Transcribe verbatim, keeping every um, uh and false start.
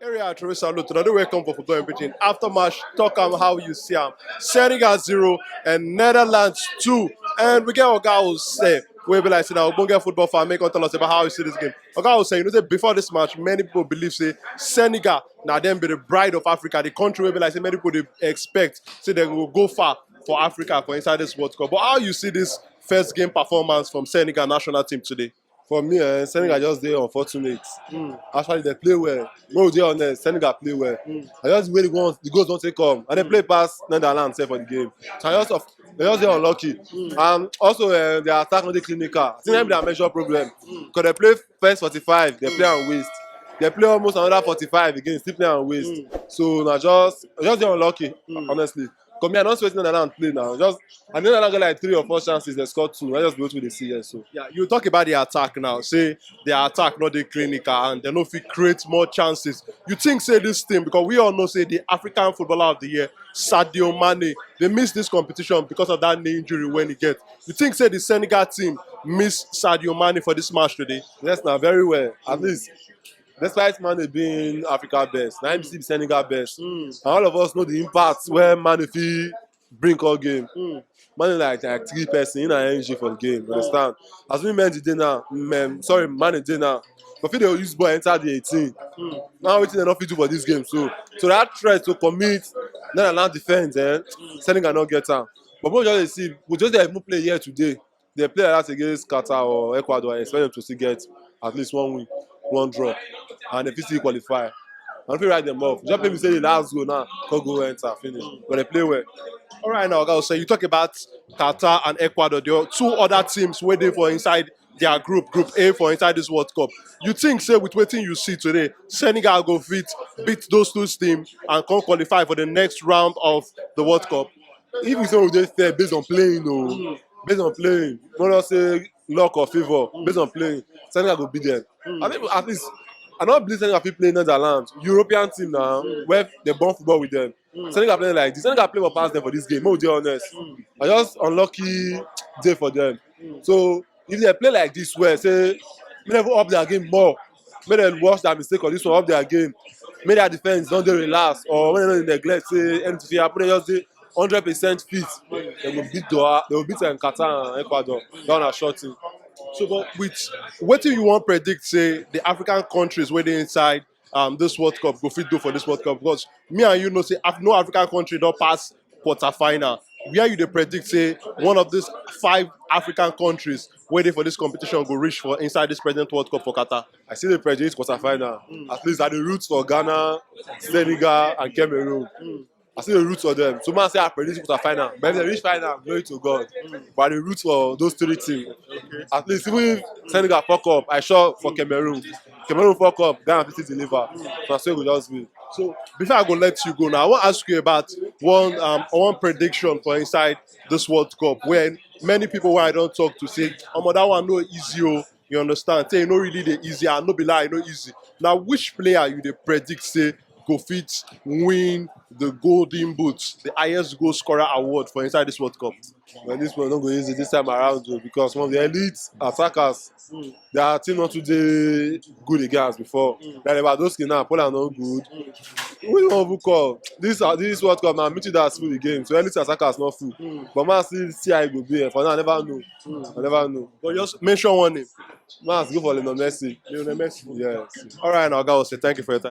Area Teresa Luton, I do welcome for football and everything. After match, talk am how you see am. Senegal zero and Netherlands two. And we get Oga Ose, wey be like say na ogbonge football fan, make come tell us about how you see this game. Oga Ose, you know say before this match, many people believe say Senegal na dem be the pride of Africa, the country wey be like say many people dey expect say dem go go far for Africa for inside this World Cup. But how you see this first game performance from Senegal national team today? For me, eh, Senegal just dey unfortunate. Actually, they play well. No, dey honest, Senegal play well. I just wait the ones the goals don't take come, and they play pass Netherlands sef for the game. So I just of they just dey unlucky. And also, eh, their attack not dey clinical. I think that be their major problem. Because they play first forty-five, they play and waste. They play almost another forty-five again, still play and waste. So na just just dey unlucky, honestly. Come here, I don't sweat Netherlands play now. Just I know Netherlands get like three or four chances, they scored two. I just go to the C S. So Yeah, you talk about the attack now. Say the attack not dey clinical and they no fit create more chances. You think say this team, because we all know say the African Footballer of the Year, Sadio Mane, they miss this competition because of that knee injury when he get. You think say the Senegal team miss Sadio Mane for this match today? Yes, now very well. At least, despite Mane being Africa best, now him still be Senegal best. And all of us know the impact where Mane fit bring all game. Mane like like three person in an N G for the game, you understand? As we men dey now, men, sorry, Mane dey now. But fit dey use ball enter the eighteen. Now wetin dem no fit do for this game, so so that threat to commit, not allow defense, eh? Senegal no get am. But we just dey see, we just dey even play here today. They play like that against Qatar or Ecuador, I expect them to still get at least one win, one draw, and they fit still qualify. I don't feel write them off. Just maybe say the last goal now, go go enter finish, but they play well. All right, now, Oga Ose, you talk about Qatar and Ecuador. There are two other teams waiting for inside their group, Group A, for inside this World Cup. You think say with wetin you see today, Senegal go fit beat those two teams and come qualify for the next round of the World Cup? If we say we dey fair based on playing, no, based on playing, no, not say luck or favour, based on playing, Senegal go beat them. I think at least I don't believe Senegal fit play Netherlands, European team now, where they born football with them. Senegal playing like this, Senegal play more pass them for this game. Make we dey honest, I just unlucky day for them. So if they play like this well, say make dem up their game more, make dem watch their mistake on this one, up their game, make their defense don't dey relax or when they neglect say anything fit happen, they just dey hundred percent fit. They go beat Doha, they go beat um, Qatar and Ecuador. That one na sure thing. So, but with wetin you wan predict say the African countries wey dey inside um, this World Cup go fit do for this World Cup? Because me and you know say Af- no African country don pass quarterfinal. Where you dey predict say one of these five African countries wey dey for this competition go reach for inside this present World Cup for Qatar? I still dey predict quarterfinal. At least I dey root for Ghana, Senegal, and Cameroon. I still dey root for them. So man say I predict quarterfinal. But if they reach final, glory to God. But I dey root for those three teams. At least even if Senegal fuck up, I sure for Cameroon. Cameroon fuck up, Ghana fit still deliver. So I say we go just win. So before I go let you go now, I wan ask you about one um, one prediction for inside this World Cup where many people wey I don talk to say, omo, that one no easy o. You understand? Say e no really dey easy, and no be lie, e no easy. Now, which player you dey predict say go fit win the Golden Boot, the highest goal scorer award for inside this World Cup? Well, this one no go easy this time around o, because some of the elite attackers, their team not too dey good again as before. Like Lewandowski now, Poland no good. Who you wan even call? This uh, this World Cup now, midfielders full the game, so elite attackers not full. But man still see how e go be. Eh, for now, I never know. I never know. But just mention one name. Man, go for Lionel Messi. Lionel Messi. Yes. All right, now, guys, say thank you for your time.